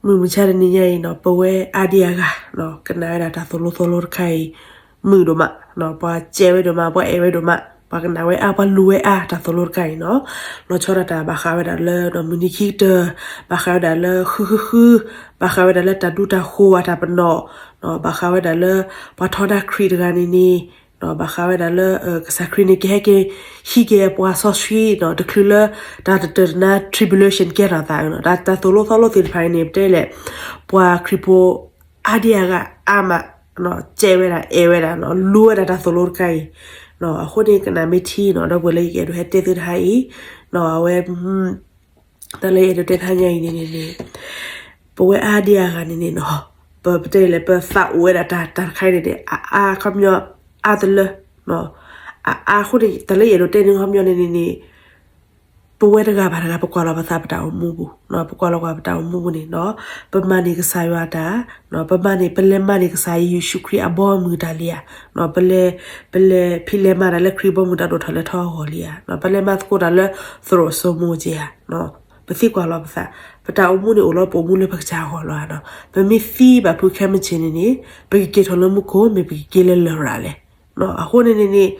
မုၢ်မဆါတနံၤညါအံၤနီၤ ပဝဲအါဒံအါဂၤနီၤ ကနၣ်ဝဲဒၣ်တၢ်သိၣ်လိသီလိတခါအံၤ မုာ်ဒိၣ်မးနီၤ ပှၤစဲးဝဲဒိၣ်မး ပှၤအဲၣ်ဝဲဒိၣ်မး ပှၤကနၣ်ဝဲအါ ပှၤလူၤဝဲအါတၢ်သိၣ်လိတခါအံၤနီၤ လီၤဆီဒၣ်တၢ်ဘၣ်ဃးဝဲဒၣ်လၢနီၤ မုၢ်နံၤခံကတၢၢ် ဘၣ်ဃးဝဲဒၣ်လၢဃုဃုဃု ဘၣ်ဃးဝဲဒၣ်လၢတၢ်ဒူတၢ်ဃိၤအတၢ်ပနီၣ်နီၤ ဘၣ်ဃးဝဲဒၣ်လၢ ပှၤထီဒါခရံာ်တဂၤန့ၣ်န့ၣ် ဘၣ်ဃးဝဲဒၣ်လၢ ကစၢ်ခရံာ်န့ၣ် ကဟဲက့ၤဟံးက့ၤပှၤစီဆှံနီၤ တချုးလၢ တၢ်တတၢၢ်တနါ tribulation ကဲထီၣ်သးနီၤ တၢ် တၢ်သိၣ်လိသီလိသ့ၣ်တဖၣ်အံၤန့ၣ် ပတဲလဲၣ် ပှၤခရံာ်ဖိအါဒံအါဂၤအါမး စဲးဝဲဒၣ် အဲၣ်ဝဲဒၣ်နီၤ လူၤဝဲဒၣ်တၢ်သိၣ်လိတခါအံၤ အဃိန့ၣ် ကနၣ်မ့ၢ်ထံနီၤ ဒီပုၢ်ဝဲၢ်လၢယကအဲၣ်ဒိးဟဲတဲသုတဟါအံၤနီၤ အဝဲ တၢ်လၢယအဲၣ်ဒိးတဲတဟါညါအံၤန့ၣ်န့ၣ် ပဝဲအါဒံအါဂၤန့ၣ်န့ၣ်နီၤ ပ ပတဲလဲၣ် ပသးအိၣ်ဝဲဒၣ်တၢ် တၢ်တခါအံၤန့ၣ်န့ၣ် အါအါခီပညီ အါတလၢ အါအါအဃိန့ၣ် တၢ်လၢယအဲၣ်ဒိးတဲန့ၣ်ခီပညီန့ၣ်န့ၣ်န့ၣ် ပဝဲတဂၤဘၣ်တဂၤ ပကွၢ်လီၤပသးပတၢ်အိၣ်မူပူၤနီၤ ပကွၢ်လီၤကွၢ်ပတၢ်အိၣ်မူပူၤန့ၣ်နီၤ ပမၤန့ၢ်ကစၢ်ယွၤတၢ်နီၤ ပမၤန့ၢ် ပလဲၤမၤန့ၢ်ကစၢ်ယ့ၣ်ၡူးခရံာ်အဘီအမုၢ်တၢ်လံဧါနီၤ ပလဲၤ ပလဲၤဖံးလဲၤမၤတၢ်လၢခရံာ်ဘီမုၢ်တၢ်ဒိၣ်ထီၣ်လဲၤထီအဂီၢ်လံဧါနီၤ ပလဲၤမၤသကိးတၢ်လၢသရိာ်စိမိၤက့ၤဧါနီၤ ပသံကွၢ်လီၤပသး ပတၢ်အိၣ်မူန့ၣ်အိၣ်လီၤ ပအိၣ်မူလၢပကစၢ်အဂီၢ်လီၤဧါနီၤ ပမ့ၢ်သံဘၣ်ဖုးခဲမုၢ်ဆ့ၣ်န့ၣ်န့ၣ် ပကက့ၤထီၣ်လၢမူခိၣ် မ့ၢ်ပကက့ၤလၢလရာ်လဲၣ်နီၤ အဃိန့ၣ်န့ၣ်န့ၣ်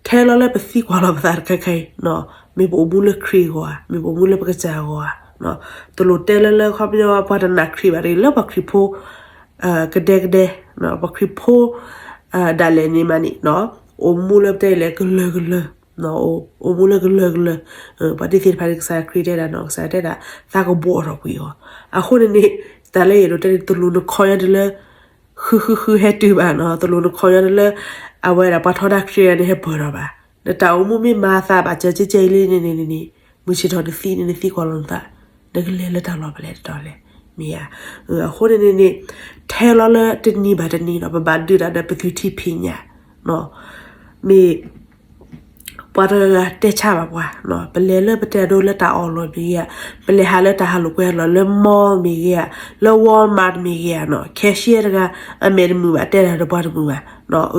ထဲလီၤလၢပသံကွၢ်လီၤပသးတခါခါအံၤနီၤ မ့ၢ်ပအိၣ်မူလၢခရံာ်အဂီၢ်ဧါ မ့ၢ်ပအိၣ်မူလၢပကစၢ်အဂီၢ်ဧါနီၤ တလိၣ်တဲလၢလၢခီပညီ ပှၤတနာ်ခရံာ်ဘၣ်တဂ့ၤ လၢပှၤခရံာ်ဖိ ကဒဲကဒဲ ပှၤခရံာ်ဖိ ဒၣ်လဲာ်န့ၣ်မးန့ၣ်နီၤ အိၣ်မူလၢပတဲလဲၣ် ကလၢၤကလၢၤ အိၣ်မူလၢကလၢၤကလၢၤ ပှၤဒ်သ့ၣ်တဖၣ်န့ၣ် ကစၢ်ခရံာ်တဲဒၣ်နီၤ ကစၢ်တဲဒၣ် သးကဘှီထီၣ်ကွံာ်အီၤ အဃိန့ၣ်န့ၣ် တၢ်လၢယအဲၣ်ဒိးတဲန့ၣ် တလိၣ်နခီညီတလၢ ဃုဃုဃုဟဲတုၤဘၣ်နီၤ တလိၣ်နခီညီတလၢ အဝဲဒၣ်ပှၤထီဒါခရံာ်န့ၣ် ဟဲပၢၢ်ထီၣ်ဘၣ် နတၢ်အိၣ်မူမ့ၢ်မၤသးဘၣ်စၢၤကဲကဲအံၤလံန့ၣ်န့ၣ်န့ၣ် မုၢ်ဆ့ၣ်ထီၣ်နသံန့ၣ် နသံကွၢ်လီၤနသး နကလဲၤလၢတၢ်လီၢ်ဖဲလဲၣ်တတီၤလဲၣ် မ့ၢ်ဧါ အဃိန့ၣ်န့ၣ်န့ၣ် ထဲလီၤလၢတနံၤဘၣ်တနံၤနီၤ ပဘၣ်ဒုးတၢ်ဒီးပသုးထံဖံးညၣ်နီၤ မ့ၢ် ပှၤတဂၤဂၤတဲဆါဘၣ်ပှၤနီၤ ပလဲၤလၢပတဲဒိလၢတၢ်အီၣ်လီၢ်မ့ၢ်ဂ့ၤဧါ ပလဲၤဟးလၢတၢ်ဟးလိာ်ကွဲဟးလီၢ်လၢ mall မ့ၢ်ဂ့ၤဧါ လၢ Walmart မ့ၢ်ဂ့ၤဧါနီၤ cashier တဂၤ အမဲာ်တမုာ်ဘၣ် တဲတၢ်ဒီးပှၤတမုာ်ဘၣ်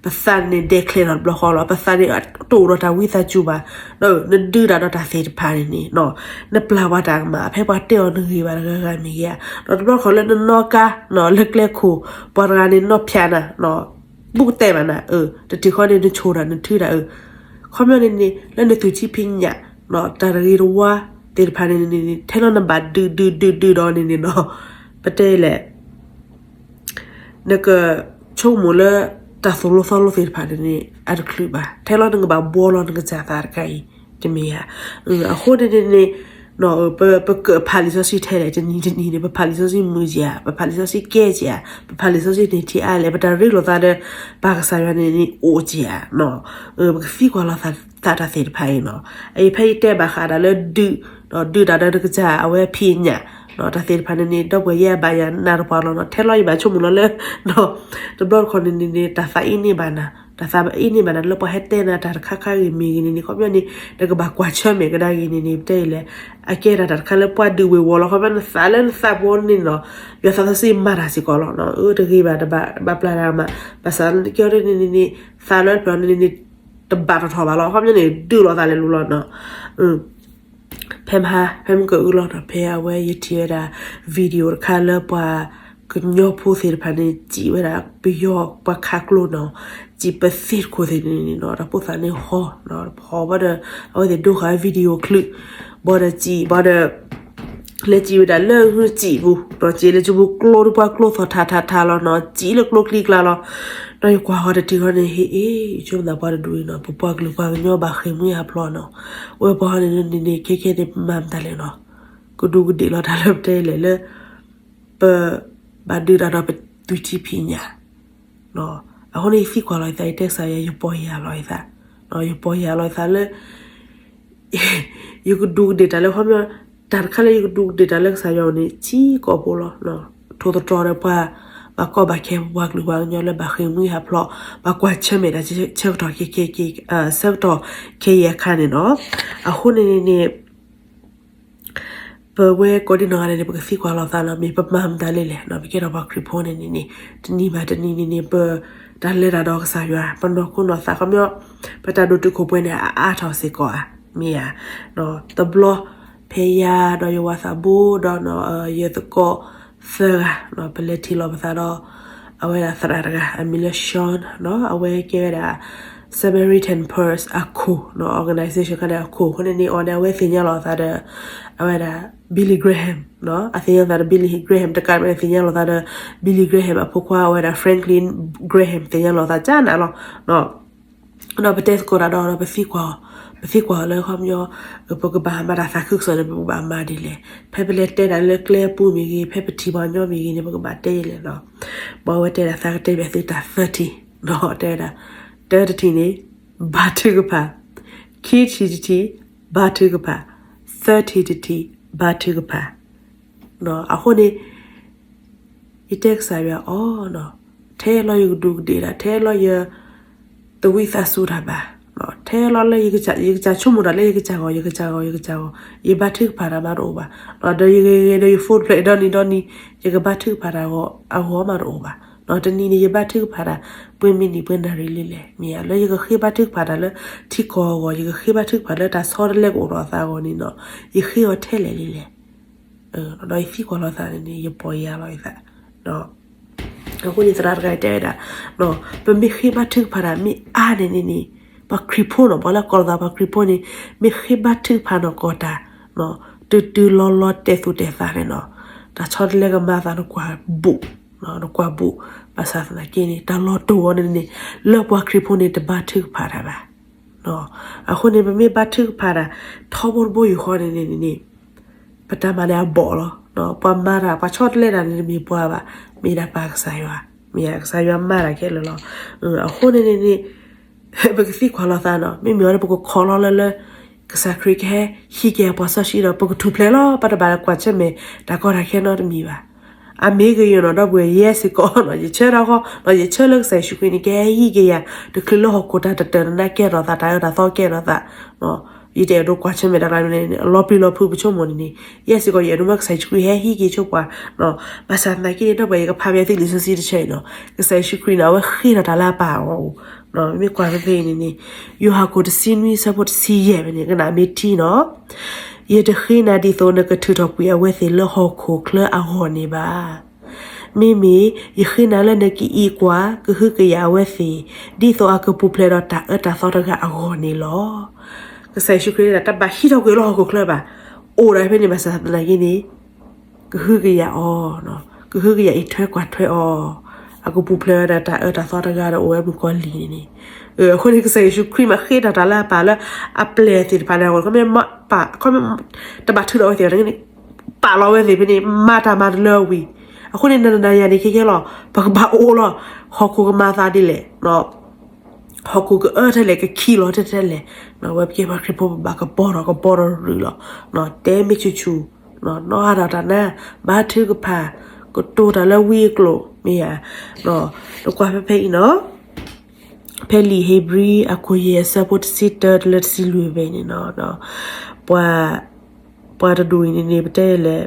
ပသးန့ၣ်ဒဲးချဲးထီၣ်တဘျီဃီလီၤ ပသးန့ၣ်တအိၣ်ဒီးတၢ်ဝံသးစူၤဘၣ် နဒုးတၢ်ဒီးတၢ်သ့ၣ်တဖၣ်န့ၣ်န့ၣ် နပျၢ်ပှၤတၢ်ကမၣ် ဖဲပှၤတဲအီၤနဂ့ၤဘၣ်တဂၤဂၤမ့ၢ်ဂ့ၤဧါ ဒီးတဘျီဃီလၢနနီၣ်ကါ လၢကျဲခိၣ် ပှၤတဂၤန့ၣ်နီၣ်ဖၠးနၤ ဘူးကတဲဘၣ်နၤ တထံၣ်ဃီန့ၣ် နဆိၣ်တၢ်နထုတၢ် ခီပညီန့ၣ်န့ၣ် လၢနသုးထံဖံးညၣ် တၢ်တဂ့ၤတဝါသ့ၣ်တဖၣ်န့ၣ်န့ၣ် ထဲလီၤနဘၣ်ဒုးဒုးဒုးဒုးဒီးန့ၣ်န့ၣ်နီၤ ပတဲလဲၣ် နကဆိကမိၣ်လၢ တၢ်သိၣ်လိသီလိသ့ၣ်တဖၣ်န့ၣ်န့ၣ် အတချုးဘၣ် ထဲလီၤနကဘၣ်ဘှီလီၤနကစၢ်သးတခါအံၤ တမ့ၢ်ဧါ အဃိန့ၣ်န့ၣ်န့ၣ် ပ ပကဖးလံာ်စီဆှံထဲလဲၣ် တနံၤတနံၤန့ၣ် ပဖးလံာ်စီဆှံမုာ်က့ၤဧါ ပဖးလံာ်စီဆှံကဲက့ၤဧါ ပဖးလံာ်စီဆှံန့ၣ်ထံအါလဲၣ် ပတၢ်ရ့လိာ်သးဒီး ပၢ်ကစၢ်ယွၤန့ၣ်န့ၣ်အိၣ်က့ၤဧါ ပကသံကွၢ်လီၤသးတၢ်သ့ၣ်တဖၣ်အံၤနီၤ အအံၤဖဲယတဲဘၣ်ဃးဒၣ်လၢဒုး ဒုးတၢ်ဒီးနကစၢ်အဝဲဖံးညၣ် တၢ်သ့ၣ်တဖၣ်န့ၣ်န့ၣ် ဒီပုၢ်ဝဲၢ်ယဲအဘၣ်ယၤနၢ်တပှၤလီၤနီၤ ထဲလီၤယဘၣ်ဆိကမိၣ်လီၤလၢ တဘျီတခီၣ်န့ၣ်န့ၣ်န့ၣ် တၢ်သးအ့န့ၢ်ဘၣ်နၤ တၢ်သးအ့န့ၢ်ဘၣ်နၤလၢပှၤဟဲတဲနၤတၢ်တခါခါဂ့ၤမ့ၢ်ဂ့ၤန့ၣ်န့ၣ် ခီပညီန့ၣ် နကဘၣ်ကွၢ်ဆၢၣ်မဲာ်ကဒါက့ၤန့ၣ်န့ၣ် ပတဲအံၤလဲၣ် အကဲဒၣ်တၢ်တခါလၢပှၤဒုးဝ့ၤဝီၤလီၤ ခီပညီနသးလၢနသးပှဲၤန့ၣ်နီၤ ယွၤသးစီဆှံမၤတၢ်စ့ၢ်ကီးလီၤနီၤ အၢတဂ့ၤဘၣ်တဘၣ် ဘၣ်ပျၢ်တၢ်မး ဘၣ်ဆၣ်ကီဒ်န့ၣ်န့ၣ်န့ၣ် သးလၢပျၢၤန့ၣ်န့ၣ် တဘၣ်ထီၣ်ထီၣ်ဘၣ်လီၤ ခီပညီန့ၣ် ဒုးလိာ်သးလဲၤလူၤလီၤနီၤ ဖဲမဟါ ဖဲမုၢ်ကအုလီၤနီၤ ဖဲအဝဲယထံၣ်ဝဲဒၣ် video တခါလၢပှၤကညီဖိသ့ၣ်တဖၣ်န့ၣ် စံးဝဲဒၣ် ပယီၤပှၤခးကျိနီၤ စံးပသ့ၣ်တခိၣ်သ့ၣ်န့ၣ်နီၤ တၢ်ပိၢ်သးန့ၣ်ဟီနီၤ ဟီဘၣ်ဒီး အဝဲသ့ၣ်ဒိဃာ် video ချုး ဘၣ်ဒီးစံး ဘၣ်ဒီး လဲၤစံးဝဲဒၣ်လၢဟုစံးပူၤ ဒီးစံးလၢစံးပူၤကျိဒီးပှၤကျိသီၣ်ထးထးထးလီၤနီၤ စံးလၢကျိချံကျါလီၤ ဒီးယကွၢ်ဃီတထံၣ်ဃီန့ၣ် ဟ့ၣ်အ့ၣ် ယဆိကမိၣ်သးပှၤတဒူၣ်အံၤနီၤ ပပှၤကလုာ်ပှၤကညီဘၣ်ဃ့ၢ်မှံဟးဖျိးနီၤ ဝဲပှၤဃီန့ၣ်န့ၣ်န့ၣ် ခဲခဲန့ၣ် ပမၤမတၤလဲၣ်နီၤ ကဒူးကဒ့ၣ်လီၤတၢ်လၢပတဲလဲၣ်လၢ ပ ဘၣ်ဒုးတၢ်ဒီးပသုးထံဖံးညၣ် အဃိန့ၣ် ယသံကွၢ်လီၤယသး ယတဲကစၢ်ယွၤ ယပီၢ်ယၢ်လီၤယသး ယပီၢ်ယၢ်လီၤယသးလၢ ယကဒူးကဒ့ၣ်တၢ်လၢခီပညီ တၢ်တခါလၢယကဒူးကဒ့ၣ်တၢ်လၢကစၢ်ယွၤန့ၣ် ထံကီၢ်ဖိလီၤ ထိၣ်သတြီၤဒီးပှၤ ဘၣ်ကီဘၣ်ခဲ ပပှၤကလုာ်ပှၤကညီလၢဘၣ်ဃ့ၢ်မှံဟးဖျိး ဘၣ်ကွၢ်ဆၢၣ်မဲာ်တၢ်ဆၢကတီၢ်ခဲ ဆၢကတီၢ်ခဲအံၤအခါန့ၣ်နီၤ အဃိန့ၣ်န့ၣ်န့ၣ် ပဝဲကိးဒံနီၢ်ဂၤဒဲးန့ၣ် ပကသံကွၢ်လီၤသးနီၤ မ့ၢ်ပမၤမတၤလဲၣ်လဲၣ်နီၤ ပကဲထီၣ်ပှၤခရံာ်ဖိန့ၣ်န့ၣ်န့ၣ် တနံၤဘၣ်တနံၤန့ၣ်န့ၣ် ပတၢ်လဲၤတၢ်ဒီးကစၢ်ယွၤ ပနီၢ်ခိနီၢ်သးခီပညီ ပတၢ်ဒိၣ်တုာ်ခိၣ်ပှဲၤန့ၣ် အအါထီၣ်စ့ၢ်ကီးဧါ မ့ၢ်ဧါ တဘျီ ဖဲယၤဒီးယဝၤသးဘိဒီး သၢဂၤနီၤ ပလဲၤထံၣ်လိာ်ပသးဒီး အဝဲဒၣ်သရၣ်တဂၤ အမံၤလၢ Sean နီၤ အဝဲကဲဝဲဒၣ် Samaritan Purse အခိၣ်နီၤ organization ခါန့ၣ်အခိၣ် အဃိန့ၣ်န့ၣ် အီၤန့ၣ် အဝဲသ့ၣ်ညါလိာ်သးဒီး အဝဲဒၣ် Billy Graham နီၤ အသ့ၣ်ညါလိာ်သးဒီး Billy Graham တကးမ့ၢ်သ့ၣ်ညါလိာ်သးဒီး Billy Graham အဖိခွါ အဝဲဒၣ် Franklin Graham သ့ၣ်ညါလိာ်သးကနၤလီၤ. ဒီးပတဲသကိးတၢ်ဒီး ပသံကွၢ်အီၤ, ပသံကွၢ်အီၤလၢခီပညီ ပကဘၣ်မၤတၢ်သးခုကစီၣ်န့ၣ် ပကဘၣ်မၤဒ်လဲၣ်. ဖဲပလဲၤတဲတၢ်လၢကျဲအပူၤမ့ၢ်ဂ့ၤ, ဖဲပထံၣ်ပှၤကညီမ့ၢ်ဂ့ၤန့ၣ် ပကဘၣ်တဲဒ်လဲၣ်နီၤ. ဘၣ်ဝဲတဲဒၣ်သးကတဲဘၣ်သုတၢ်သၢထံၣ်နီၤ, တဲဝဲဒၣ် တၢတထံၣ်န့ၣ် ဘါထုကဖၣ်, ခံထံၣ်တထံၣ် ဘါထုကဖၣ်, သၢထံၣ်တထံၣ် ဘါထုကဖၣ်. အဃိန့ၣ် ယတဲကစၢ်ယွၤအီၤ, ထဲလီၤယကဒူးကဒ့ၣ်တၢ်, ထဲလီၤယတဝံသးစူၤတၢ်ဘၣ်, ထဲလီၤလၢယကစၢ်ဆိကမိၣ်တၢ်လၢယကစၢ်ဂီၢ်, ယကစၢ်ဂီၢ်, ယကစၢ်ဂီၢ်, ယဘါထုကဖၣ်တၢ်မးတအိၣ်ဘၣ်. ဒီးယဂ့ၤဂ့ၤဒီးယ phone ဖျဲးဒီနံၤဒီနံၤ ယကဘါထုကဖၣ်တၢ်အဂီၢ်မးတအိၣ်ဘၣ်. တနံၤန့ၣ် ယဘါထုကဖၣ်တၢ် ပှဲၤမံးနံးပှဲၤနၣ်ရံၣ်လံလဲၣ်. မ့ၢ်ဧါ, လၢယကဃ့ဘါထုကဖၣ်တၢ်လၢထံကီၢ်အဂီၢ်, ယကဃ့ဘါထုကဖၣ်လၢတၢ်ဆီတလဲကအိၣ်ဒီးအသးအဂီၢ်န့ၣ်နီၤ, ယဃ့အီၤထဲလဲၣ်လံလဲၣ်. ဒီးယသံကွၢ်လီၤသးန့ၣ်န့ၣ် ယပီၢ်ယၢ်လီၤယသး. အဃိန့ၣ်သရၣ်တဂၤအံၤတဲဝဲဒၣ်, ပမ့ၢ်ဃ့ဘါထုကဖၣ်တၢ်မ့ၢ်အါန့ၣ်န့ၣ်န့ၣ်, ပှၤခရံာ်ဖိနီၤ, ပှၤလၢကိးလီၤသးပှၤခရံာ်ဖိန့ၣ် မ့ၢ်ဃ့ဘါထုကဖၣ်နီၢ်ကီၢ်တၢ် တုၤတုၤလီၤလီၤတဲာ်သူၣ်တဲာ်သးန့ၣ်နီၤ, တၢ်ဆီတလဲကမၤသးနကွၢ်ဘူး, နကွၢ်ဘူး. ဘၣ်ဆၣ်သနာ်က့န့ၣ် တၢ်လီၤတိၢ်အီၤန့ၣ်န့ၣ် လၢပှၤခရံာ်ဖိန့ၣ် တဘါထုကဖၣ်တၢ်ဘၣ်. အဃိန့ၣ် ပမ့ၢ်ဘါထုကဖၣ်တၢ် ထီဘိတဘိယူၢ်ဃီန့ၣ်န့ၣ်န့ၣ် ပတၢ်မၤန့ၣ်အဘီၣ်လီၤ. ပှၤမၤတၢ် ပှၤဆီတလဲတၢ်န့ၣ် တမ့ၢ်ပှၤဘၣ်, မ့ၢ်ဒၣ်ပၢ်ကစၢ်ယွၤ, မ့ၢ်ဒၣ်ကစၢ်ယွၤမၤတၢ်ခဲလၢာ်လီၤ. အဃိန့ၣ်န့ၣ်န့ၣ် ပကသံကွၢ်လီၤသးနီၤ, မ့မ့ၢ်အီၤန့ၣ် ပကခိးလီၤလၢလၢ ကစၢ်ခရံာ်ကဟဲဟံးက့ၤပှၤစီဆှံဒီး ပကထူၣ်ဖျဲးလီၤ, ပတဘၣ်ကွၢ်ဆၢၣ်မဲာ် တၢ်ကီတၢ်ခဲနီတမံၤဘၣ်. အမ့ၢ်ဂ့ၤယိာ်နီၤ ဒီပုၢ်ဝဲၢ် ယဲစ့ၢ်ကီးနီၤ ယဆၢထီၣ်ဃီနီၤ ယဆၢလၢကစၢ်ယ့ၣ်ၡူးခရံာ်န့ၣ် ကဟဲဟံးက့ၤယၤ တချုးလၢဟီၣ်ခိၣ်တၢ်တတၢၢ်တနါကဲထီၣ်သး တၢ်အၢတၢ်သီကဲထီၣ်သး ယတအဲၣ်ဒိးကွၢ်ဆၢၣ်မဲာ်တၢ်ကျါန့ၣ် လီၤပျံၤလီၤဖုးပဆိကမိၣ်န့ၣ်န့ၣ် ယဲစ့ၢ်ကီး ယအဲၣ်ဒိးမၢကစၢ်ယ့ၣ်ၡူးခရံာ်ဟဲဟံးက့ၤဆိပှၤ. ဘၣ်ဆၣ်သနာ်က့န့ၣ် ဒီပုၢ်ဝဲၢ် ယကဖးဘၣ်သုလံာ်စီဆှံတဆၢအံၤနီၤ, ကစၢ်ယ့ၣ်ၡူးခရံာ်န့ၣ် အဝဲဃ့ထီၣ်တၢ်လၢအပၢ်အဂီၢ်အိၣ်, မ့ၢ်ကွၢ်ဖဲဖဲအံၤန့ၣ်န့ၣ် ယိၤဟၣ်ခိၣ်တဆံနွံ ဆၢဖိတဆံယဲၢ်ဖဲန့ၣ် ကနၣ်မ့ၢ်ထံနီၤ, ယတဃ့နၤဒ်သိးနကထုးထီၣ်ကွံာ်အဝဲသ့ၣ်လၢဟီၣ်ခိၣ်ချၢအဂီၢ်န့ၣ်ဘၣ်. မ့မ့ၢ်ယဃ့နၤလၢနကအံးကွၢ် ကဟုကယာ်အဝဲသ့ၣ် ဒ်သိးအကပူၤဖျဲးဒီးတၢ်အၢတၢ်သီတဂၤအဂီၢ်န့ၣ်လီၤ. ကစၢ်ယ့ၣ်ၡူးခရံာ်န့ၣ် တဘၣ်ဟံးထီၣ်ကွံာ်လၢဟီၣ်ခိၣ်ချၢဘၣ်, အိၣ်ဒၣ်ဖဲန့ၣ်ဘၣ်ဆၣ်သနာ်က့န့ၣ် ကဟုကယာ်အီၤ, ကဟုကယာ်အံးထွဲကွၢ်ထွဲအီၤ, အကပူၤဖျဲးဝဲဒၣ်တၢ်အၢတၢ်သီတဂၤဒီးအိၣ်ဝဲမုၣ်ကီၤလံၢ်န့ၣ်န့ၣ်. အဃိန့ၣ် ကစၢ်ယ့ၣ်ၡူးခရံာ်မးဃ့တၢ်တၢ်လၢအပၢ်လၢအပျဲၢ်သ့ၣ်တဖၣ်န့ၣ်အဂီၢ် ခီမ့ၢ် တဘၣ်ထုးထီၣ်ဝဲသ့ၣ်န့ၣ် ပာ်လီၤဝဲသ့ၣ်ဖဲန့ၣ် မၤတၢ်မၤတလၢအဝံၤ. အဃိန့ၣ် နနၤယၤန့ၣ်ခဲခဲလီၤ ပကဘၣ်အိၣ်လီၤ. ဟီၣ်ခိၣ်ကမၤသးဒ်လဲၣ် ဟီၣ်ခိၣ်ကအၢထဲလဲၣ် ကခံလီၤထဲထဲလဲၣ်, ဝဲပကဲပှၤခရံာ်ဖိ ပဘၣ်ကပီၤထီၣ်ကပီၤထီၣ်ရူၢ်လီၤ. တဲမ့ၢ်ဆူၣ်ဆူၣ်, နီၣ်ဟးထီၣ်တၢ်နါ, ဘါထုကဖၣ်, ကတိၤတၢ်လၢဝံအကျိာ် မ့ၢ်ဧါ. နကွၢ်ဖဲဖဲအံၤနီၤ, ဖဲလံာ်ဧ့ၤဘြံၤအခိၣ်ယဲၢ်အဆၢဖိတဆံတၢတုၤလၢတဆံလွံၢ်ဖဲန့ၣ်နီၤ, ပှၤ, ပှၤတဒူၣ်အံၤန့ၣ်န့ၣ် ပတဲလဲၣ်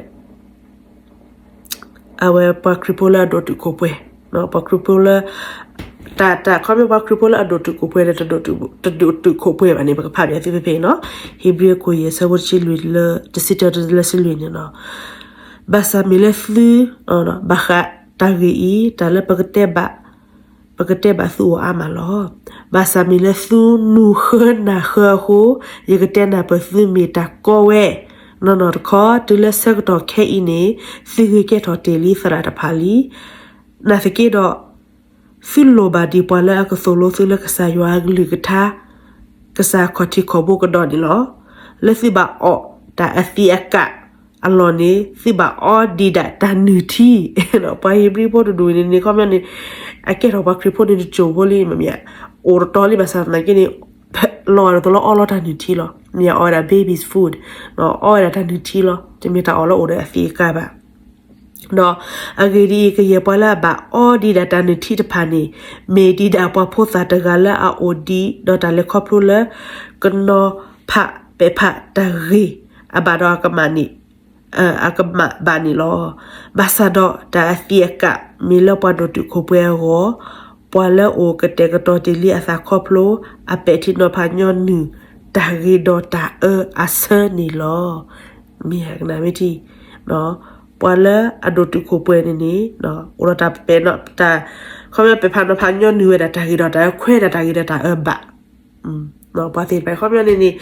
အဝဲပှၤခရံာ်ဖိလၢအဒိၣ်တုာ်ခိၣ်ပှဲၤ, ပှၤခရံာ်ဖိလၢ, တၢ်, တၢ်ခီမ့ၢ်ပှၤခရံာ်ဖိလၢအဒိၣ်တုာ်ခိၣ်ပှဲၤဒီး တဒိၣ်တုာ်ခိၣ်ပှဲၤဘၣ်န့ၣ် ပကဖးဘၣ်သုဖဲဖဲအံၤနီၤ, ဧ့ၤဘြံၤအခိၣ်ယဲၢ်အဆၢဖိတဆံလွံၢ်လၢ, တဆံတၢတုၤလၢတဆံလွံၢ်န့ၣ်နီၤ, ဘၣ်ဆၣ်မ့ၢ်လၢသု, ဘၣ်ဃးတၢ်ဂ့ၢ်အံၤ တၢ်လၢပကတဲဘၣ် ပကတဲဘၣ်သုအီၤအါမးလီၤ. ဘၣ်ဆၣ်မ့ၢ်လၢသုနူၤဃၢနၢ်ဃၢအဃိ, ယကတဲနၢ်ပၢၢ်သုမ့ၢ်တၢ်ကီဝဲ, နီၢ်နီၢ်တခီ တုၤလၢဆၢကတီၢ်ခဲအံၤန့ၣ်, သုဂ့ၤကဲထီၣ်တ့ၢ်လံသရၣ်တဖၣ်လံ. နာ်သက့ဒီး, သုလိၣ်ဘၣ်ဒံးပှၤလၢအကသိၣ်လိသုလၢကစၢ်ယွၤအကလုၢ်ကထါ, ကစၢ်ခီၣ်ထံးခီၣ်ဘိကဒီးန့ၣ်လီၤ. လၢသုဘၣ်အီၣ်တၢ်အသံးအကာ်အလီၢ်န့ၣ် သုဘၣ်အီဒံးဒၣ်တၢ်နုၢ်ထံ, ပှၤဧ့ၤဘြံၤဖိတဒူၣ်န့ၣ်န့ၣ် ခီပညီန့ၣ်, အကဲထီၣ်ပှၤခရံာ်ဖိန့ၣ်တစိၢ်ဖိလံ မ့ၢ်, အိၣ်တတီၤလံဘၣ်ဆၣ်သနာ်က့န့ၣ်, လီၤဂာ်ဒ်သိးလၢအီလီၤတၢ်နုၢ်ထံလီၤ, မ့ၢ်အီဝဲဒၣ် baby's food, အီဝဲဒၣ်တၢ်နုၢ်ထံလီၤ, တမ့ၢ်တၢ်အီၣ်လၢအိၣ်ဒီးအသံးအကာ်ဘၣ်. ဒီးအဂ့ၢ်ဒ်အံၤ, ကယဲၢ်ပှၤလၢအဘၣ်အီဒံးဒၣ်တၢ်နုၢ်ထံတဖၣ်န့ၣ်, မ့ၢ်ဒံးဒၣ်ပှၤဖိသၣ်တဂၤလၢအအိၣ်ဒံးဒီးတၢ်လဲၤခီဖျိလၢ ကနီၤဖးပဲာ်ဖးတၢ်ဂ့ၤအဘၣ်ဒီးအကမၣ်န့ၣ်, အကမၣ်ဘၣ်န့ၣ်လီၤ. ဘၣ်ဆၣ်ဒီးတၢ်အသံးအကာ်မ့ၢ်လၢပှၤဒိၣ်တုာ်ခိၣ်ပှဲၤအဂီၢ်, ပှၤလၢအိၣ်ကတဲာ်ကတီၤတ့ၢ်လံအသးခီဖျိ အပဲာ်ထံနီၤဖးညီနုၢ်တၢ်ဂ့ၤဒီးတၢ်အၢအဆၢန့ၣ်လီၤ. မ့ၢ်ဧါ, ကနၣ်မ့ၢ်ထံ, ပှၤ ပှၤလၢအဒိၣ်တုာ်ခိၣ်ပှဲၤန့ၣ်န့ၣ် အိၣ်ဒီးတၢ်ပဲာ်နီၣ်တၢ်, ခီပညီပဲာ်ဖးနီၤဖးညီနုၢ်ဝဲဒၣ်တၢ်ဂ့ၤဒီးတၢ်အၢ ခွဲးဒၣ်တၢ်ဂ့ၤဒီးတၢ်အၢဘၣ်. ပှၤသ့ၣ်တဖၣ် ခီပညီန့ၣ်န့ၣ်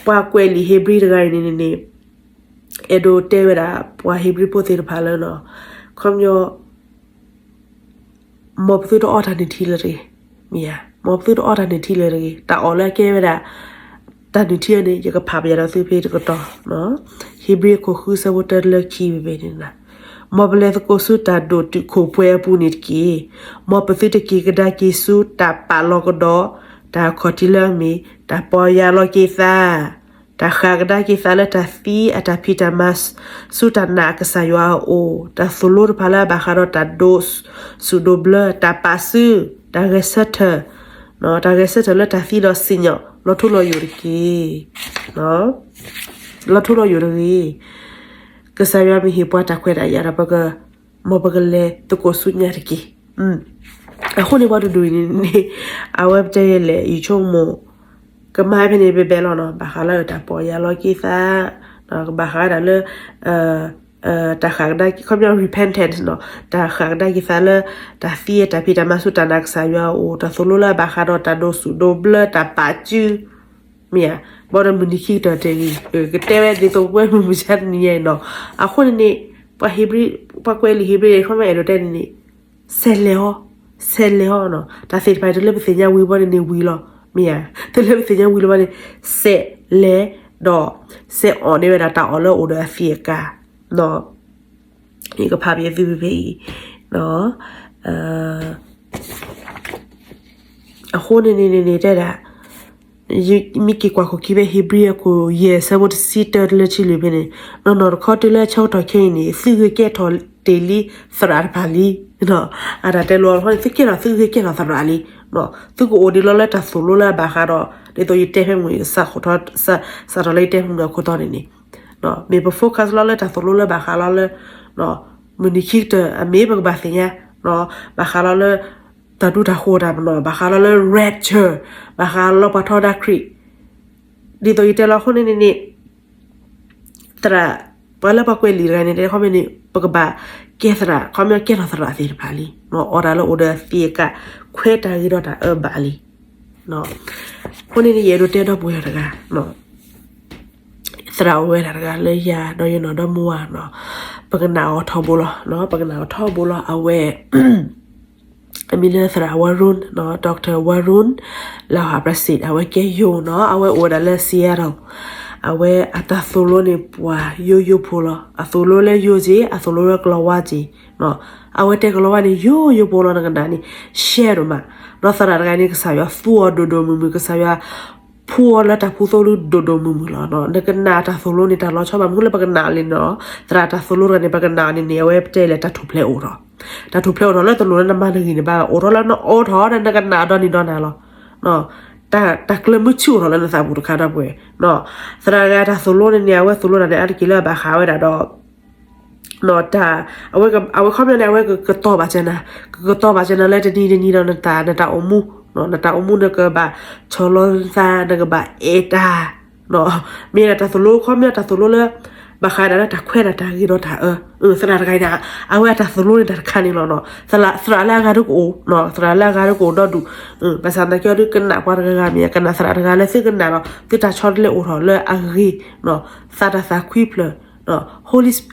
ပှၤကွဲးလံာ်ဧ့ၤဘြံၤတဂၤအံၤန့ၣ်န့ၣ်န့ၣ် အဲၣ်ဒိးတဲဝဲဒၣ် ပှၤဧ့ၤဘြံၤဖိသ့ၣ်တဖၣ်လၢ ခီပညီ မ်ပသုတအီၣ်တၢ်နုၢ်ထံလၢၤတဂ့ၤ, မ့ၢ်ဧါ, မ်ပသုတအီၣ်တၢ်နုၢ်ထံလၢၤတဂ့ၤ, တၢ်အီၣ်လၢအကဲဝဲဒၣ် တၢ်နုၢ်ထံအံၤန့ၣ် ယကဖးပယီၤဒီးသုဖဲတကတီၢ်, ဧ့ၤဘြံၤခိၣ်ဃု ဆၢဖိတၢတုၤလၢခံဖဲန့ၣ်, မ်ပလဲၤသကိးဆူတၢ်ဒိၣ်တုာ်ခိၣ်ပှဲၤအပူၤန့ၣ်တက့ၢ်. မ်ပသုတက့ၤကဒါက့ၤဆူတၢ်ပာ်လီၤကဒီး တၢ်အခီၣ်ထံးလၢအမ့ၢ် တၢ်ပီၢ်ယၢ်လီၤက့ၤသး တၢ်ဃၣ်ကဒါက့ၤသးလၢတၢ်သံအတၢ်ဖံးတၢ်မၤ ဆူတၢ်နာ်အကစၢ်ယွၤအအိၣ်, တၢ်သိၣ်လိတဖၣ်လၢအဘၣ်ဃးဒီးတၢ်ဒိးစူၣ်ဒိးဘျၢ, တၢ်ပာ်စု, တၢ်ဂဲၤဆၢထၢၣ်, တၢ်ဂဲၤဆၢထၢၣ်လၢတၢ်သံဒီးစံၣ်ညီၣ် လီၤထူလီၤယိာ်တက့ၢ်. လီၤထူလီၤယိာ်တဂ့ၤ. ကစၢ်ယွၤမ့ၢ်ဟ့ၣ်ပှၤတၢ်ခွဲးတၢ်ယာ်ဒီး ပက, မ်ပကလဲၤသကိးဆူညါတက့ၢ်. အဃိန့ၣ် ပှၤတဒူၣ်အံၤန့ၣ်န့ၣ် အဝဲပတဲယဲလဲၣ် ယဆိကမိၣ် ကမၤဖဲန့ၣ်ဘဲဘဲလီၤနီၤ, ဘၣ်ဃးလၢတၢ်ပီၢ်ယၢ်လီၤက့ၤသး, ကဘၣ်ဃးဒၣ်လၢ တၢ်ဃၣ်ကဒါက့ၤ ခီပညီ repentance နီၤ, တၢ်ဃၣ်ကဒါက့ၤသးလၢ တၢ်သံအတၢ်ဖံးတၢ်မၤဆူတၢ်နာ်ကစၢ်ယွၤအအိၣ်, တၢ်သိၣ်လိလၢအဘၣ်ဃးဒီးတၢ်ဒိးစူၣ်ဒိးဘျၢ တၢ်ပာ်စု, မ့ၢ်ဧါ, ဘၣ်ဒီးမုၢ်နံၤခံကတၢၢ်တဂ့ၤ, ကတဲဝဲဒ်သိးပဝဲမုၢ်မဆါတနံၤညါအံၤနီၤ. အဃိန့ၣ်န့ၣ် ပှၤဧ့ၤဘြံၤ, ပှၤကွဲးလံာ်ဧ့ၤဘြံၤ ခီပညီအဲၣ်ဒိးတဲန့ၣ်န့ၣ် ဆဲးလဲၤအီၤ, ဆဲးလဲၤအီၤနီၤ. တၢ်သ့ၣ်တဖၣ်အံၤ တုၤလၢပသ့ၣ်ညါဝံၤဘီန့ၣ်န့ၣ်ဝံၤလီၤ, မ့ၢ်ဧါ, တုၤလၢပသ့ၣ်ညါဝံၤလီၤဘီန့ၣ် ဆဲးလဲၤဒီး ဆဲးအီၣ်န့ၢ်ဝဲဒၣ်တၢ်အီၣ်လၢအအိၣ်ဒီးအသံးအကာ်, ယကဖးပယီၤသုဖဲအံၤ, အဃိန့ၣ်န့ၣ်န့ၣ်တဲဒၣ် မ့ၢ်က့ၤကွၢ်ခိၣ်ခံဖဲဧ့ၤဘြံၤအခိၣ်ယဲၢ် ဆၢဖိတဆံတၢတုၤလၢခံလွံၢ်ဖဲန့ၣ်, နီၢ်နီၢ်တခီတုၤလၢဆၢကတီၢ်ခဲအံၤန့ၣ် သုဂ့ၤကဲထီၣ်တ့ၢ်လံသရၣ်တဖၣ်လံ, အတၢ်တဲလိၤအီၤတခီန့ၣ် သုကဲထီၣ် သုဂ့ၤကဲထီၣ်သရၣ်လံ, သုကအိၣ်ဒံးလီၤလၢတၢ်သိၣ်လိလၢအဘၣ်ဃးဒီး ဒ်သိးယတဲဖဲမုၢ် စးထီၣ်လၢယတဲဖဲမုၢ်အခိၣ်တီန့ၣ်န့ၣ်, မ့ၢ်ပ focus လီၤလၢတၢ်သိၣ်လိလၢဘၣ်ဃးလီၤလၢ မုၢ်နံၤခံကတၢၢ်အမ့ၢ်ပကဘၣ်သ့ၣ်ညါ ဘၣ်ဃးလီၤလၢ တၢ်ဒူတၢ်ဃိၤတၢ်ပနီၣ် ဘၣ်ဃးလီၤလၢ rapture ဘၣ်ဃးလီၤပှၤထီဒါခရံာ်, ဒ်သိးယတဲလီၤအဃိန့ၣ်န့ၣ်န့ၣ် သရၣ် ပှၤလၢပှၤကွဲးလံာ်တဂၤန့ၣ် တဲခီမ့ၢ်န့ၣ် ပကဘၣ်ကဲသရၣ် ခီမ့ၢ်ကဲထီၣ်သရၣ်သ့ၣ်တဖၣ်လံ, အီၣ်တၢ်လၢအအိၣ်ဒီးအသံးအကာ် ခွဲးတၢ်ဂ့ၤဒီးတၢ်အၢဘၣ်လံ. အဃိန့ၣ်န့ၣ် ယအဲၣ်ဒိးတဲဒီပုၢ်ဝဲၢ်တဂၤ သရၣ်အိၣ်ဝဲဒၣ်တဂၤလၢယၤဒီးယနီၢ်ဒီမါဝၤနီၤ, ပကနၣ်အီၤထီဘိလီၤ, ပကနၣ်အီၤထီဘိလီၤ. အဝဲ အမံၤလၢသရၣ် Varun နီၤ, Doctor Varun လၢဟးပြစ့း အဝဲကဲယိၤနီၤ, အဝဲအိၣ်ဝဲဒၣ်လၢ Seattle, အဝဲအတၢ်သိၣ်လိန့ၣ် ပှၤယိယိဖိလီၤ. အသိၣ်လိလၢယိက့ၤ အသိၣ်လိလၢကလီၤဝါက့ၤ, အဝဲတဲကလီၤဝါန့ၣ် ယိယိဖိလီၤ နကနၣ်န့ၣ် ရှဲဒိၣ်မး, ဒီးသရၣ်တဂၤန့ၣ် ကစၢ်ယွၤသူအီၤဒိၣ်ဒိၣ်မုၢ်မုၢ် ကစၢ်ယွၤ ဖှူအီၤလၢတၢ်ဖှူသိလၢဒိၣ်ဒိၣ်မုၢ်မုၢ်လီၤ. နကနၣ်တၢ်သိၣ်လိန့ၣ် တၢ်လီၤဆီဘၣ်မနုၤလၢပကနၣ်လံနီၤ, သရၣ်တၢ်သိၣ်လိတဂၤန့ၣ် ပကနၣ်န့ၣ်န့ၣ် အဝဲပတဲလဲၣ် တၢ်ထူၣ်ဖျဲးအိၣ်ထီၣ်, တၢ်ထူၣ်ဖျဲးအိၣ်ထီၣ်လၢတလိၣ်လၢနမၤနဂံၢ်န့ၣ်ဘၣ်, အိၣ်ထီၣ်လၢနအိးထီၣ်ဒီးနကနၣ်ဒီနံၤဒီနၤလီၤ. တၢ်ကျၢၤမုဆူၣ်အိၣ်ထီၣ်လၢနသးပူၤတခါဒီပုၢ်ဝဲၢ်, သရၣ်တဂၤတၢ်သိၣ်လိန့ၣ်န့ၣ် အဝဲသိၣ်လိတၢ်န့ၣ် အါတက့ၢ်လၢအဘၣ်ဃးဝဲဒၣ်ဒီး အဝဲခီပညီန့ၣ် အဝဲကကတီၤဘၣ်စၢၤနၤ, ကကတီၤဘၣ်စၢၤနၤလၢတနံၤတနံၤဒီး နတၢ်အိၣ်မူ, နတၢ်အိၣ်မူနကဘၣ်ဆီၣ်လီၤနသး နကဘၣ်အဲၣ်တၢ်, မ့ၢ်ဒၣ်တၢ်သိၣ်လိ ခီပညီတၢ်သိၣ်လိလၢ ဘၣ်ဃးဒၣ်လၢတၢ်ခွဲးဒၣ်တၢ်ဂ့ၤဒီးတၢ်အၢ, သရၣ်တဂၤအံၤန့ၣ် အဝဲအတၢ်သိၣ်လိန့ၣ်တၢ်တခါန့ၣ်လီၤ. သရၣ်လၢအဂၤဒုကအိၣ်, သရၣ်လၢအဂၤဒုကအိၣ်ဒီဒူၣ်, ဘၣ်ဆၣ်သနာ်က့ဒီး ကနၣ်ပှၤတဂၤဂၤမ့ၢ် ကနၣ်သရၣ်တဂၤလၢသုကနၣ်ဒီး သုတၢ်ဆီတလဲအိၣ်ထီၣ်လၢအဂ့ၤ, သးတၢ်သးခွံဖျၢၣ် Holy Sp-,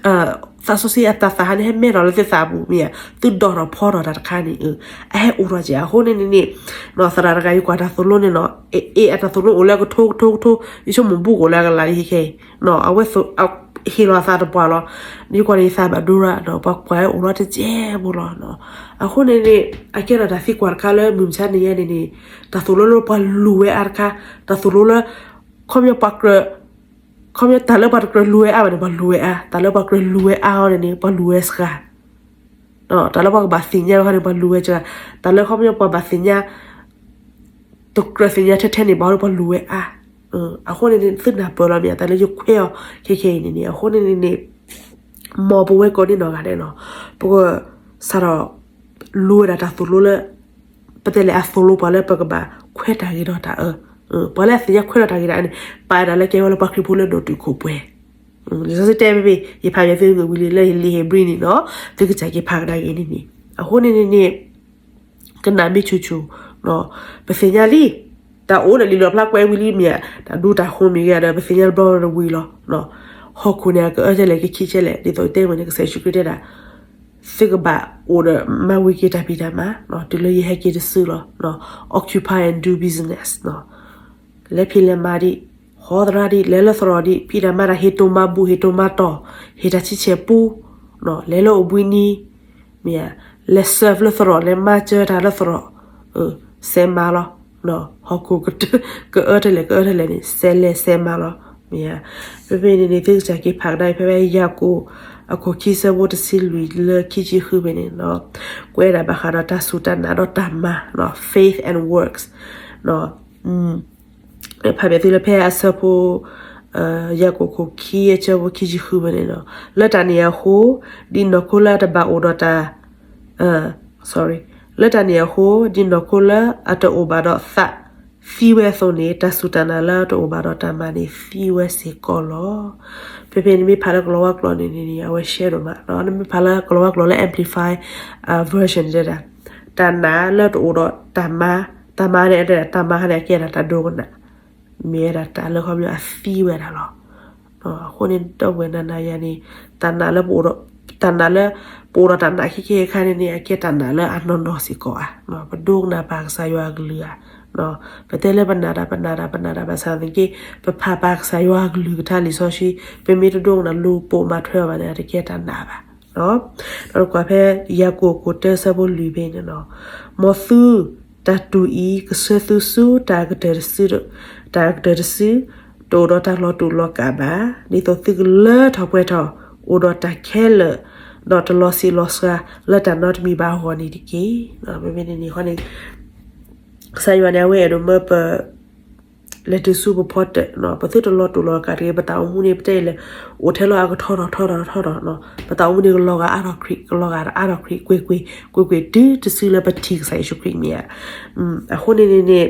သးစီဆှံအတၢ်သးဟးန့ၣ် ဟဲမဲထီၣ်လၢသုသးပူၤမ့ၢ်ဧါ, သုဒိၣ်ထီၣ်ဖီထီၣ်တၢ်တခါန့ၣ်, အဟဲအိၣ်ထီၣ်က့ၤအဃိန့ၣ်န့ၣ်န့ၣ်, သရၣ်တဂၤအံၤကွၢ်တၢ်သိၣ်လိန့ၣ်နီၤ, အအ့ၣ်အတၢ်သိၣ်လိအိၣ်လၢကထိကထိကထိ, ယဆိကမိၣ်ဘူးကအိၣ်လၢအကလးလံခဲခဲအံၤ, အဝဲဟ့ၣ်လီၤအသးတပှၢ်လီၤ, ယကွၢ်န့ၣ်ယသးဘၣ်ဒိရၣ်ဒီး ပှၤကွၢ်ဝဲအိၣ်လီၤတကဲဘိလီၤ. အဃိန့ၣ်န့ၣ် အကဲထီၣ်တၢ်သံကွၢ်တခါလၢမုၢ်မဆါတနံၤညါန့ၣ်န့ၣ်, တၢ်သိၣ်လိလၢပှၤလူၤဝဲအါတခါ, တၢ်သိၣ်လိလၢ ခီပညီပှၤကြၢး ခီပညီတၢ်လၢပှၤတကြၢးလူၤဝဲအါဘၣ်န့ၣ် ပှၤလူၤဝဲအါ, တၢ်လၢပှၤကြၢးလူၤဝဲအါအီၤန့ၣ်န့ၣ် ပှၤလူၤဝဲစှၤ, တၢ်လၢပှၤကဘၣ်သ့ၣ်ညါဝဲန့ၣ် ပှၤလူၤဝဲစှၤ, တၢ်လၢခီပညီပှၤဘၣ်သ့ၣ်ညါ တကြၢးသ့ၣ်ညါထဲထဲန့ၣ် ပှၤလူၤဝဲအါ, အဃိန့ၣ်န့ၣ် သုနၢ်ပၢၢ်လီၤမ့ၢ် တၢ်လၢယခွဲးအီၤခဲခဲအံၤန့ၣ်န့ၣ် အဃိန့ၣ်န့ၣ်န့ၣ် မ်ပဝဲကိးဂၤဒဲးနီၤ, ပကစးထီၣ် လူၤဝဲဒၣ်တၢ်သိၣ်လိလၢ ပတဲလဲၣ်အသိၣ်လိပှၤလၢပကဘၣ်ခွဲးတၢ်ဂ့ၤဒီးတၢ်အၢ, ပှၤလၢအသ့ၣ်ညါခွဲးဒီးတၢ်ဂ့ၤတၢ်အၢန့ၣ် ပာ်ဒၣ်လၢကဲဝဲလၢပှၤခရံာ်ဖိလၢဒိၣ်တုာ်ခိၣ်ပှဲၤ, လံာ်စီဆှံတဲဖဲ ယဖးဘၣ်သုမုာ်ဝံၤလံလၢလံာ်ဧ့ၤဘြံၤန့ၣ်နီၤ, သုကစၢ်က့ၤဖးကဒါက့ၤန့ၣ်န့ၣ်, အဃိန့ၣ်န့ၣ်န့ၣ် ကနၣ်မ့ၢ်ဆူၣ်ဆူၣ်, ပသ့ၣ်ညါလံ, တၢ်အိၣ်ဒီးလံာ်လီၣ်ဖျါကွဲးဝံၤလံမ့ၢ်ဧါ, တၢ်ဒူတၢ်ဃိမ့ၢ်ဂ့ၤဒီး ပသ့ၣ်ညါတဘျီတဝံၤလီၤ. ဟီၣ်ခိၣ်န့ၣ် အကအၢထဲလဲၣ် ကခံထဲလဲၣ်, ဒ်သိးတဲဝဲန့ၣ် ကစၢ်ယ့ၣ်ၡူးခရံာ်တဲဒၣ် သုကဘၣ်အိၣ်ဒီးမၤဝံၤက့ၤတၢ်ဖံးတၢ်မၤ, တုၤလၢယဟဲက့ၤတစုလီၤ. Occupy and do business, လဲၤဖံးလဲၤမၤဒံး, ဟီသရၣ်ဒံး, လဲၤလၢသရိာ်ဒံး, ဖံးတၢ်မၤတၢ် ဟ့ၣ်တိၢ်မၤဘူၣ် ဟ့ၣ်တိၢ်မၤတီၢ်, ဟ့ၣ်တၢ်ဆံဆဲၣ်ပူ, လဲၤလၢအိၣ်ဘှံးနံၤ, မ့ၢ်ဧါ, လဲၤ serve လၢသရိာ်, လဲၤမၤစၢၤတၢ်လၢသရိာ်, စဲးမၤလီၤ. ဟီၣ်ခိၣ်ကတၢၢ် ကအၢထဲလဲၣ် ကအၢထဲလဲၣ်န့ၣ် စဲးလဲၤစဲးမၤလီၤ. မ့ၢ်ဧါ, ဖဲဖဲန့ၣ်န့ၣ် သုကစၢ်က့ၤဖးကဒါဖဲဖဲယၤကိာ် အခိၣ်ခံဆၢဖိတဆံလွံၢ်လၢခံဆံဃုဖဲန့ၣ်နီၤ, ကွဲးဒၣ်ဘၣ်ဃးဒီးတၢ်စူၢ်တၢ်နာ်ဒီးတၢ်မၤ, faith and works. ဖးဘၣ်သုလၢဖဲအဆၢဖိ ယၤကိာ်ခိၣ်ခံအဆၢဖိခံဆံဃုဖဲန့ၣ်နီၤ, လၢတၢ်န့ၣ်အဃိ ဒ်နီၢ်ခိလၢအတဘၣ်အိၣ်ဒီးတၢ် sorry, လၢတၢ်န့ၣ်အဃိ ဒ်နီၢ်ခိလၢအတအိၣ်ဘၣ်ဒီးသး သံဝဲအသိးန့ၣ် တၢ်စူၢ်တၢ်နာ်လၢအတအိၣ်ဘၣ်ဒီးတၢ်မၤန့ၣ် သံဝဲစ့ၢ်ကီးလီၤ. ဖဲဖဲနမ့ၢ်ဖးလၢကလီၤဝါကျိာ်န့ၣ်န့ၣ် အဝဲရှဲဒိၣ်မး, နမ့ၢ်ဖးလၢကလီၤဝါကျိာ်လၢ amplify version တဲဒၣ်, တၢ်နာ်လၢတအိၣ်ဒီးတၢ်မၤ, တၢ်မၤန့ၣ် တၢ်မၤဟါန့ၣ် အကဲဒၣ်တၢ်ဒိကနၣ်, မ့ၢ်ဝဲဒၣ်တၢ်လၢခီပညီအသံဝဲဒၣ်လီၤ. အဃိန့ၣ် ဒီပုၢ်ဝဲၢ်နၤနၤယၤန့ၣ် တၢ်နာ်လၢပအိၣ်ဒီး, တၢ်နာ်လၢ ပအိၣ်ဒီးတၢ်နာ်ခဲခဲအခါန့ၣ်န့ၣ် အကဲတၢ်နာ်လၢအနီၢ်နီၢ်စ့ၢ်ကီးဧါ, ပဒိကနၣ်ပၢ်ကစၢ်ယွၤအကလုၢ်ဧါ, ပတဲလၢပနာ်တၢ် ပနာ်တၢ် ပနာ်တၢ် ဘၣ်ဆၣ်သနာ်က့ ပဖးပၢ်ကစၢ်ယွၤအကလုၢ်ကထါလံာ်စီဆှံ ပမ့ၢ်တဒိကနၣ်လူၤပိာ်မၤထွဲအီၤဘၣ်န့ၣ် အတကဲတၢ်နာ်ဘၣ်. ဒီးကွၢ်ဖဲ ယၤကိာ်ခိၣ်တၢဆၢဖိလွံၢ်ဖဲန့ၣ်နီၤ, မ်သုတၢ်တူၢ်အံၤ ကဆှၢသုဆူတၢ်ကတၢၢ်တစု, တၢ်ကတၢၢ်တစု တအိၣ်ဒီးတၢ်လီၤတူာ်လီၤကာ်ဘၣ်, ဒ်သိးသုကလၢထီၣ်ပှဲၤထီၣ် အိၣ်ဒီးတၢ်ခဲလၢာ်, ဒီးတလီၤဆံးလီၤစှၤလၢတၢ်နီတမံၤဘၣ်အဂီၢ်န့ၣ်တက့ၢ်. မ့မ့ၢ်န့ၣ်န့ၣ်ဃီန့ၣ် ကစၢ်ယွၤန့ၣ် အဝဲအဲၣ်ဒိးမၢပ လဲၤတုၤဆူပဖီတၢၣ်, ပသုတလီၤတူာ်လီၤကာ်တဂ့ၤ, ပတၢ်အိၣ်မူန့ၣ် ပတဲလဲၣ် အိၣ်ထဲလီၤအကထီထီၣ်ထီထီၣ်ထီထီၣ်, ပတၢ်အိၣ်မူန့ၣ် ကလီၤဂာ်အါထီၣ်ခရံာ်, ကလီၤဂာ်အါထီၣ်ခရံာ်, ကွ့ၢ်ကွ့ၢ်, ကွ့ၢ်ကွ့ၢ် တုၤတစုလၢပထံၣ်ကစၢ်ယ့ၣ်ၡူးခရံာ်မ့ၢ်ဧါ. အဃိန့ၣ်န့ၣ်န့ၣ်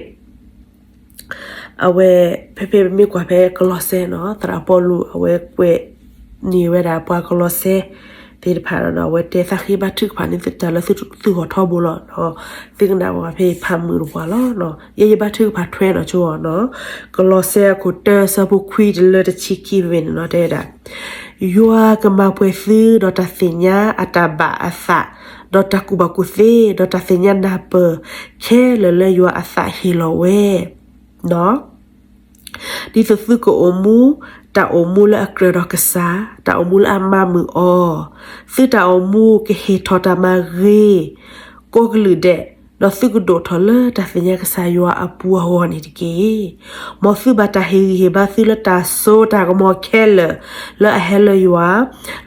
အဝဲ ဖဲဖဲပမ့ၢ်ကွၢ်ဖဲကလီးစဲနီၤ, သရၣ်ပီလူး အဝဲကွဲးန့ၢ်ဝဲဒၣ်ပှၤကလီးစဲသ့ၣ်တဖၣ်ဒီး အဝဲတဲသးဃ့ဘါထုကဖၣ်န့ၢ်တၢ်လၢသုဂီၢ်ထီဘိလီၤ. သုကနၣ်ဝဲဖဲဖးမုာ်တပှၤလီၤ. ယဲယဘါထုကဖၣ်ထွဲနီၤဆိအီၤနီၤ, ကလီးစဲအခိၣ်တၢဆၢဖိခွံတုၤလၢတဆံခံဖဲန့ၣ်နီၤ တဲဝဲဒၣ် ယွၤကမၤပှဲၤသုဒီးတၢ်သ့ၣ်ညါအတၢ်ဘၣ်အသး, ဒီးတၢ်ကူၣ်ဘၣ်ကူၣ်သ့, ဒီးတၢ်သ့ၣ်ညါနၢ်ပၢၢ်ခဲလၢာ်လၢယွၤအသးဟ့ၣ်လီၤဝဲ, ဒ်သိးသုကအိၣ်မူ တၢ်အိၣ်မူလၢအကြၢးဒီးကစၢ်, တၢ်အိၣ်မူလၢအမၤမုာ်အီၤ, သုတၢ်အိၣ်မူကဟ့ၣ်ထီၣ်တၢ်မၤဂ့ၤ ကိးကလုာ်ဒဲး, ဒီးသုကဒိၣ်ထီၣ်လၢတၢ်သ့ၣ်ညါကစၢ်ယွၤအပူၤအဂီၢ်န့ၣ်တက့ၢ်. မ်သုဘၣ်တၢ်ဟ့ၣ်ဂံၢ်ဟ့ၣ်ဘါသုလၢတၢ်စိတၢ်ကမီၤခဲလၢာ် လၢအဟဲလၢယွၤ,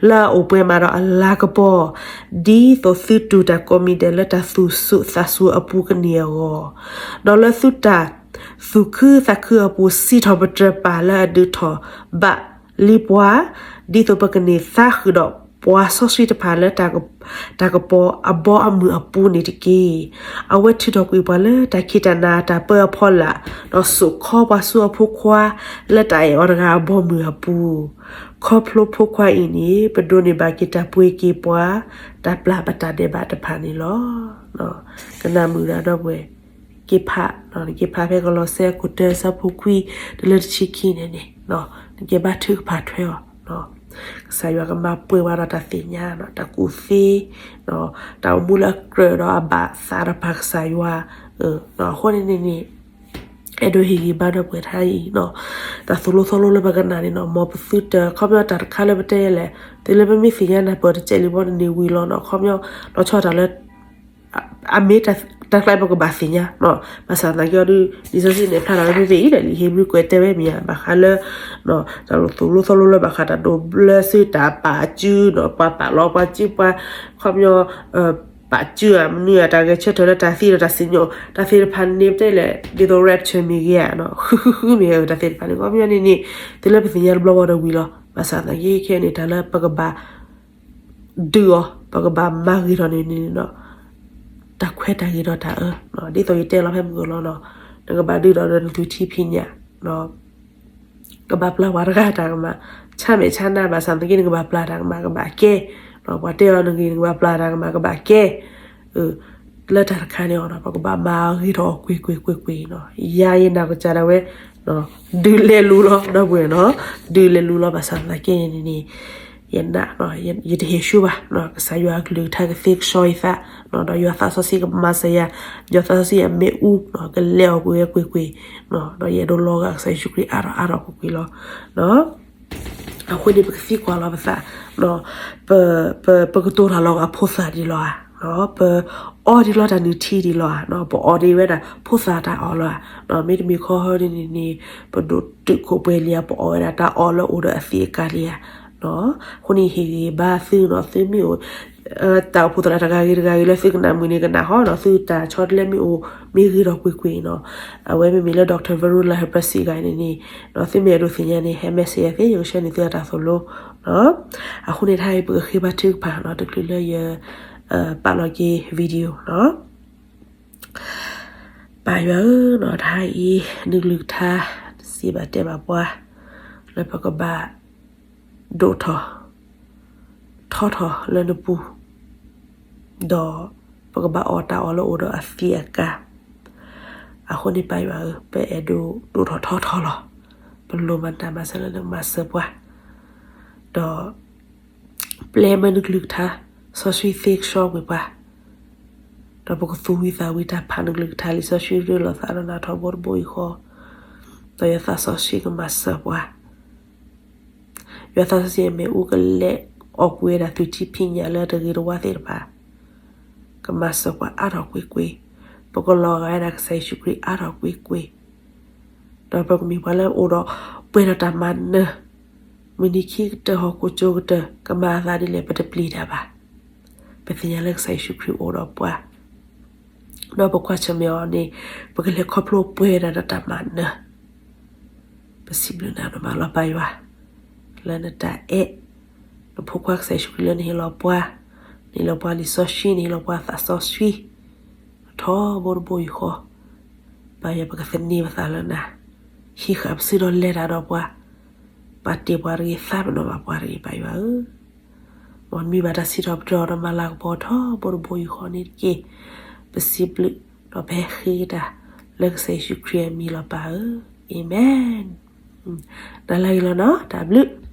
လၢအအိၣ်ပှဲၤမးဒီးအလၤကပီၤ, ဒ်သိးသုတူၢ်တၢ်ကိးမံၤဒဲးလၢတၢ်သူၣ်ဆူၣ်သးဆူၣ်အပူၤကန့ၢ်အဂီၢ်, ဒီးလၢသုတၢ်သူၣ်ခုသးခုအပူၤ စံးထီၣ်ပတြၢၤပၢ်လၢအဒုးထီၣ်ဘးလံပှၤ, ဒ်သိးပကန့ၢ်သါဃုာ်ဒီးပှၤစီဆှံတဖၣ်လၢ တၢ်ကပီၤအဘီအမုၢ်အပူၤန့ၣ်တက့ၢ်. အဝဲထုးထီၣ်ကွံာ်ပှၤလၢတၢ်ခံးတၢ်နၤတၢ်ပၢအဖီလာ်, ဒီးစိာ်ခီပှၤဆူအဖိခွါလၢတၢ်အဲၣ်အီၤတဂၤအဘီအမုၢ်အပူၤ, ခီဖျိဖိခွါအံၤန့ၣ် ပဒိးန့ၢ်ဘၣ်က့ၤတၢ်ပှ့ၤက့ၤပှၤ တၢ်ပျၢ်ပတၢ်ဒဲးဘးတဖၣ်န့ၣ်လီၤ. ကနၣ်မုာ်ဒၣ်ဒီပုၢ်ဝဲၢ် က့ၤဖး, က့ၤဖးဖဲကလီးစဲအခိၣ်တၢဆၢဖိခွံ တုၤလၢတဆံခံန့ၣ်န့ၣ်, နက့ၤဘါထုကဖၣ်ထွဲအီၤ, ကစၢ်ယွၤကမၤပှဲၤဝဲဒီးတၢ်သ့ၣ်ညါ, တၢ်ကူၣ်သ့, တၢ်အိၣ်မူလၢအကြၢးဒီးအဘၣ်သးဒီးပၢ်ကစၢ်ယွၤ, အဃိန့ၣ်န့ၣ်န့ၣ် အဲၣ်ဒိးဟ့ၣ်ဂံၢ်ဘါဒီပုၢ်ဝဲၢ်တဟါအံၤ, တၢ်သိၣ်လိသီလိလၢပကနၣ်န့ၣ်နီၤ, မ်ပသုတခီပညီတၢ်တခါလၢပတဲလဲၣ်, တုၤလၢပမ့ၢ်သ့ၣ်ညါနၢ်ပၢၢ်တစဲးလံဘီန့ၣ်ဝံၤလီၤနီၤ, ခီပညီလီၤဆီတၢ်လၢ အမ့ၢ်တၢ်ကျါပကဘၣ်သ့ၣ်ညါ, ဘၣ်ဆၣ်သနာ်က့အီၤဒုး လံာ်စီဆှံန့ၣ် ဖျါထီၣ်ဝဲဖဲဖဲအံၤဒီး လံာ်ဧ့ၤဘြံၤကွဲးတဲဝဲမ့ၢ်ဧါ, ဘၣ်ဃးလၢ တၢ်သိၣ်လိသီလိလၢဘၣ်ဃးတၢ်ဒိးဘျၢစုတၢ်ပာ်စုနီၤ, ပှၤပာ်လီၤပှၤစုပှၤ, ခီပညီ ပာ်စုအမနုၤအတၢ်ဂဲၤဆၢထၢၣ်လၢတၢ်သံဒီးတၢ်စံၣ်ညီၣ် တၢ်သ့ၣ်တဖၣ်န့ၣ် ပတဲလဲၣ် ဒ်သိး rapture မ့ၢ်ဂ့ၤဧါ, ဃုဃုဃုမ့ၢ်ဂ့ၤ တၢ်သ့ၣ်တဖၣ်န့ၣ် ခီပညီန့ၣ်န့ၣ် တုၤလၢပသ့ၣ်ညါတဘျီဘၣ်ဒီးဝံၤလီၤ, ဘၣ်ဆၣ်သနာ်က့ခဲအံၤန့ၣ် တၢ်လၢပကဘၣ် ဒုးအီၤ ပကဘၣ်မၤဂ့ၤထီၣ်န့ၣ်န့ၣ်နီၤ, တၢ်ခွဲးတၢ်ဂ့ၤဒီးတၢ်အၢ, ဒ်သိးယတဲလီၤဖဲမုၢ်ကလီၤနီၤ, နကဘၣ်ဒုးဒီးနသုထံဖံးညၣ်, ကဘၣ်ပျၢ်ပှၤတဂၤတၢ်ကမၣ်, ဆၣ်မဲာ်ဆၣ်နါဘၣ်ဆၣ်သနာ်က့န့ၣ် ကဘၣ်ပျၢ်တၢ်ကမၣ်ကဘၣ်ကဲ, ပှၤတဲအီၤနဂ့ၤန့ၣ် ကဘၣ်ပျၢ်တၢ်ကမၣ်ကဘၣ်ကဲ, လၢတၢ်တခါန့ၣ်အီၤ ပကဘၣ်မၤအီၤဂ့ၤထီၣ်အီၤကွ့ၢ်ကွ့ၢ်ကွ့ၢ်ကွ့ၢ်နီၤ. ယၤယနာ်ကစၢ်ဒၣ်ဝဲ ဒုးလဲၤလူၤလီၤ ဒီပုၢ်ဝဲၢ်နီၤ, ဒုးလဲၤလူၤလီၤ ဘၣ်ဆၣ်သနာ်က့န့ၣ်န့ၣ် ယနာ် ယတဟ့ၣ်ဆူၣ်ဘၣ်, ကစၢ်ယွၤအကလုၢ်ကထါကသ့ကဆှီယသး, ဒီးယွၤသးစီဆှံကမၤစၢၤယၤ, ယွၤသးစီဆှံအမ့ၣ်အူ ကလဲၤအီၣ်ကွံာ်ဝဲကွ့ၢ်ကွ့ၢ်, ဒီးယအဲၣ်ဒိးလီၤဂာ်ကစၢ်ယ့ၣ်ၡူးခရံာ်အါထီၣ်အါထီၣ်ကွ့ၢ်ကွ့ၢ်လီၤ. အဃိန့ၣ် ပကသံကွၢ်လီၤပသး, ပကတိၤတၢ်လီၤဂာ်ဖိသၣ်ဒ်လဲၣ်ဧါ, ပအီဒ်လီၤတၢ်နုၢ်ထံဒ်လဲၣ်ဧါ, ပအီဒ်ဝဲဒၣ်ဖိသၣ်တၢ်အီၣ်လီၤဧါ, မ့တမ့ၢ်ခီဟီဒ်န့ၣ်န့ၣ် ပဒိၣ်တုာ်ခိၣ်ပှဲၤလံဧါ, ပအီဝဲဒၣ်တၢ်အီၣ်လၢအိၣ်ဒီးအသံးအကာ်လံဧါ. အဃိန့ၣ်ဟ့ၣ်ဂံၢ်ဘါသုနီၤ, သုမ့ၢ်အိၣ် တၢ်အိၣ်ဖှိၣ်သရၣ်တဂၤဂ့ၤတဂၤဂ့ၤလၢသုကနၣ်မုာ်န့ၣ် ကနၣ်ဟီနီၤ, သုတၢ်ဆီတလဲမ့ၢ်အိၣ် မ့ၢ်ဂ့ၤထီၣ်ကွ့ၢ်ကွ့ၢ်နီၤ. အဝဲမ့မ့ၢ်လၢ Doctor Verula ဟၢဖၢစံးဂၤန့ၣ်န့ၣ်, သုမ့ၢ်အဲၣ်ဒိးသ့ၣ်ညါန့ၣ် ဟဲ message ယၤသ့, ယကဆှၢန့ၢ်သုအတၢ်သိၣ်လိနီၤ. အဃိန့ၣ် တဟါအံၤပကဃ့ဘါထုကဖၣ်နီၤ, တချုးလၢယ ပာ်လီၤက့ၤ video နီၤ. ပၢ်ယွၤဧၢနီၤ, တဟါအံၤ နကလုၢ်ကထါ စံးဘၣ်တဲဘၣ်ပှၤ လၢပကဘၣ် ဒိၣ်ထီၣ် ထီထီၣ်လၢနပူၤ, ဒီးပကဘၣ်အီၣ်တၢ်အီၣ်လၢအိၣ်ဒီးအသံးအကာ်. အဃိန့ၣ် ပၢ်ယွၤဧၢ, ပအဲၣ်ဒိးဒိၣ်ထီၣ်ထီထီၣ်လီၤ. ပလိၣ်မၤတၢ်မၤစၢၤလၢနကမၤစၢၤပှၤ, ဒီး ပျဲမၢနကလုၢ်ကထါ စီဆှံသ့ကဆှီကွံာ်ပှၤ, ဒီးပကသူၣ်ဝံသးဝံတၢ်ဖးနကလုၢ်ကထါလံာ်စီဆှံရ့လိာ်သးဒီးနၤထီဘိတဘိယူၢ်ဃီ, ဒီးယွၤသးစီဆှံကမၤစၢၤပှၤ, ယွၤသးစီဆှံအမ့ၣ်အူကလဲၤအီၣ်ကွံာ်ဝဲဒၣ်သုးထံဖံးညၣ်လၢတဂ့ၤတဝါသ့ၣ်တဖၣ်, ကမၤစၢၤပှၤအါထီၣ်ကွ့ၢ်ကွ့ၢ်, ပကလီၤဂာ်ဝဲဒၣ်ကစၢ်ယ့ၣ်ၡူးခရံာ်အါထီၣ်ကွ့ၢ်ကွ့ၢ် ဒီးပကမ့ၢ်ပှၤလၢအိၣ်ဒီးပှဲၤဒီးတၢ်မၤနၢၤ, မုၢ်နံၤခံကတၢၢ်ဟီၣ်ခိၣ်ကၠိကတၢၢ် ကမၤအသးဒ်လဲၣ် ပတပျံၤတၢ်ဘၣ်. ပသ့ၣ်ညါလၢကစၢ်ယ့ၣ်ၡူးခရံာ်အိၣ်ဒီးပှၤ, ဒီးပကွၢ်ဆၢၣ်မဲာ်အီၤန့ၣ် ပကလဲၤခီဖျိပှဲၤဒီးတၢ်မၤနၢၤ ပစံးဘျုးနၤဒိၣ်မးလီၤပၢ်ယွၤ, လၢနတၢ်အဲၣ်, နဖိခွါကစၢ်ယ့ၣ်ၡူးခရံာ်လၢနဟ့ၣ်လီၤပှၤ, နဟ့ၣ်လီၤပှၤလံာ်စီဆှံ, နဟ့ၣ်လီၤပှၤသးစီဆှံ, ထီဘိတဘိယူၢ်ဃီ, ပၢ်ယွၤပကသန့ၤပသးလၢနၤ, ဟံးဃာ်ပစုဒီးလဲၤတၢ်ဒီးပှၤ, ပာ်တ့ၢ်ပှၤတဂ့ၤ, သးပ့ၤနီၣ်ဘၣ်ပှၤတဂ့ၤ, ပၢ်ယွၤဧၢ, မ်နမံဘၣ်တၢ်စံးထီၣ်ပတြၢၤအီၤဒီးမၤလၤကပီၤထီဘိတဘိယူၢ်ဃီန့ၣ်တက့ၢ်. ပစံးဘျုး, ဒီးပဟဲဃ့ကဒါ, လၢကစၢ်ယ့ၣ်ၡူးခရံာ်အမံၤလီၤပၢ်ဧၢ, အၤမ့ၣ်. နၤလၢအဂ့ၤလီၤနီၤ, တၢ်ဘျုး.